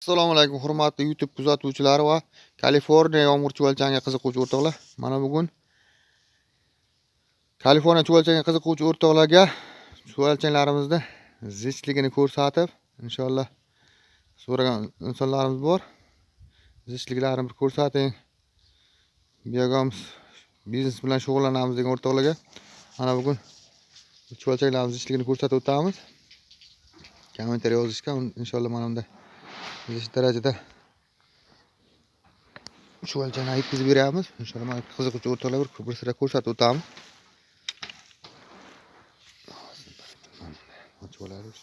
Assalomu alaykum hurmatli YouTube kuzatuvchilari va Kaliforniya yomg'ir chuvalchangiga qiziquvchi o'rtoqlar. Mana bugun Kaliforniya chuvalchangiga qiziquvchi o'rtoqlarga chuvalchanglarimizni zichligini ko'rsatib, inshaalloh so'ragan insonlarimiz bor. Zichliklarini bir ko'rsating. Buyog'imiz biznes bilan shug'ullanamiz degan o'rtoqlarga mana bugun chuvalchanglarimiz zichligini ko'rsatib o'tamiz. Kommentariy yozishgan, inshaalloh mana bunday zich darajada chuvalchangni yetkazib beramiz. Inshaalloh mana qiziquvchi o'rtoqlar bir sira ko'rsatib o'tamiz. Mana chuvalchanglarimiz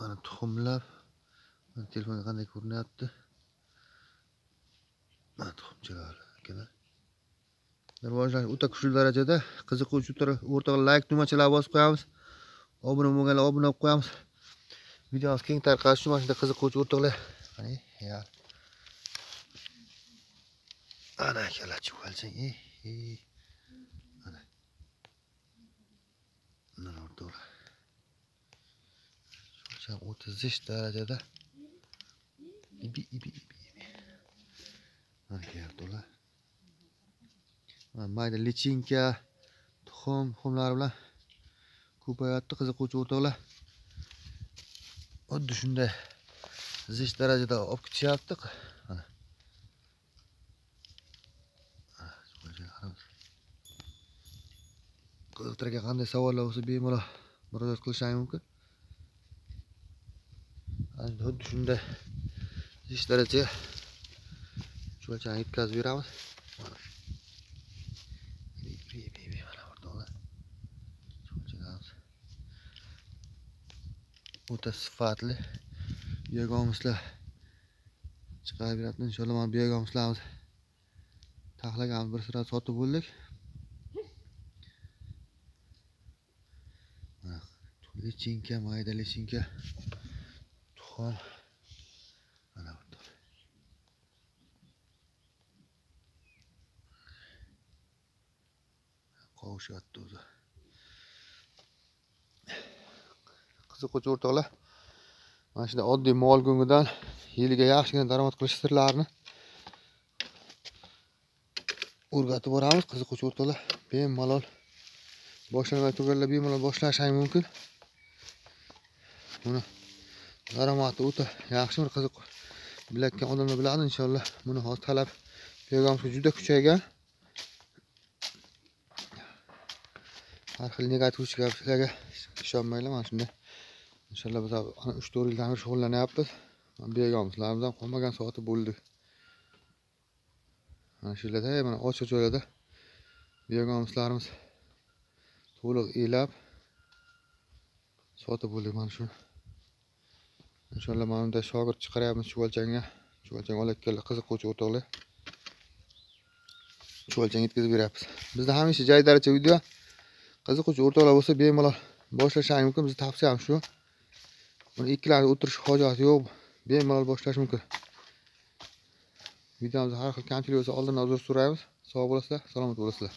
mana tuxumlab, mana telefonda qanday ko'rinyapti. Mana tuxumchalar akalar. Rivojlanish o'ta kuchli darajada. Qiziquvchi o'rtoqlar like tugmachalarini bosib qo'yamiz. Obuna bo'lganlar obuna bo'lib qo'yamiz. Videomiz keng tarqalishi uchun mana shunday qiziquvchi o'rtoqlar. Qani, ya. Ana akalar chuvalchang. Ana. Mana o'rtoqlar. 30 darajada ibi. Mana kelyapti. Mana mayda lichinka, tuxumlar bilan ko'payapti. Qiziquvchi o'rtoqlar xuddi shunday zich darajada olib ketishyapti. Mana. Qiziqtirgan qanday savollar bo'lsa bemalol murojaat qilishingiz mumkin. Xuddi shunday zich darajaga chuvalchangni yetkazib beramiz. Mana. O'ta sifatli biogomslar chiqarib beradi. Inshaalloh mana biogomslarimiz taxlagan bir sira sotib bo'ldik. Mana lichinka, mayda lichinka, tuxum. Mana bu qovushyapti o'zi. Qiziquvchi o'rtoqlar mana shunday oddiy mol go'ngidan yiliga yaxshigina daromad qilish sirlarini o'rgatib boramiz. Qiziquvchi o'rtoqlar bemalol boshlamay turganlar bemalol boshlashi ham mumkin. Buni daromadi o'ta yaxshi, bir qiziq bilayotgan odamlar biladi inshaalloh. Buni hozir talab buyog'imizga juda kuchaygan. Har xil negativ gaplarga ishonmanglar. Mana shunday inshaalloh biz 3-4 yildan beri shug'ullanyapmiz. Buyog'imizlarimiz ham qolmagan sotib bo'ldik. Mana shu yerlarda, mana ochiq joylarda buyog'imizlarimiz to'liq elab sotib bo'ldik mana shu. Inshaalloh mana bunday shogird chiqaryapmiz chuvalchangga. Chuvalchang olayotganlar qiziquvchi o'rtoqlar chuvalchang yetkazib beryapmiz. Bizda hamisha joy daraja video. Qiziquvchi o'rtoqlar bo'lsa bemalol boshlashingiz mumkin. Bizning tavsiyamiz shu. Buni ikkilanib o'tirish hojati yo'q. Bemalol boshlash mumkin. Videomizda har xil kamchilik bo'lsa oldindan uzr so'raymiz. Sog' bo'lasizlar, salomat bo'lasizlar.